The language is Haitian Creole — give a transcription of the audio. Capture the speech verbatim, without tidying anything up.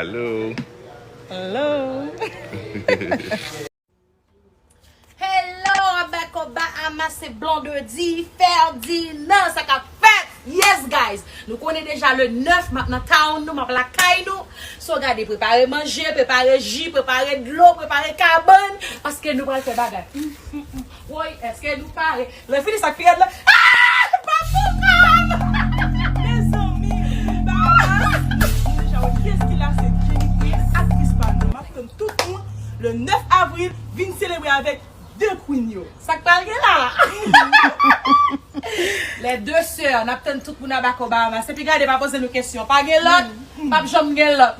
Hello. Hello. Hello, Bako Bahamas, se Blondedy Ferdinand, sa k ap fèt? Yes, guys. Nou konnen deja le nèf, m ap nan town nou, m ap lakay nou. So, gade, prepare manje, prepare ji, prepare dlo, prepare kabann, paske nou pral fè bagay. Mm, mm, mm. Woy, èske nou pare? Lè fini sa k pi rèd la. Ah! Bako Bahamas! Mezanmi, Bahamas! Nou deja wè kiyès ki la, se Jennifer, aktris pa nou. M ap tann tout moun le nèf avril, vin selebre avèk de queen yo. Sa k pral gen la? Les deux sœurs, n ap tann tout moun a Bako Bahamas. Epi gade, pa poze nou kesyon. Pa gen lòt, p ap janm gen lòt.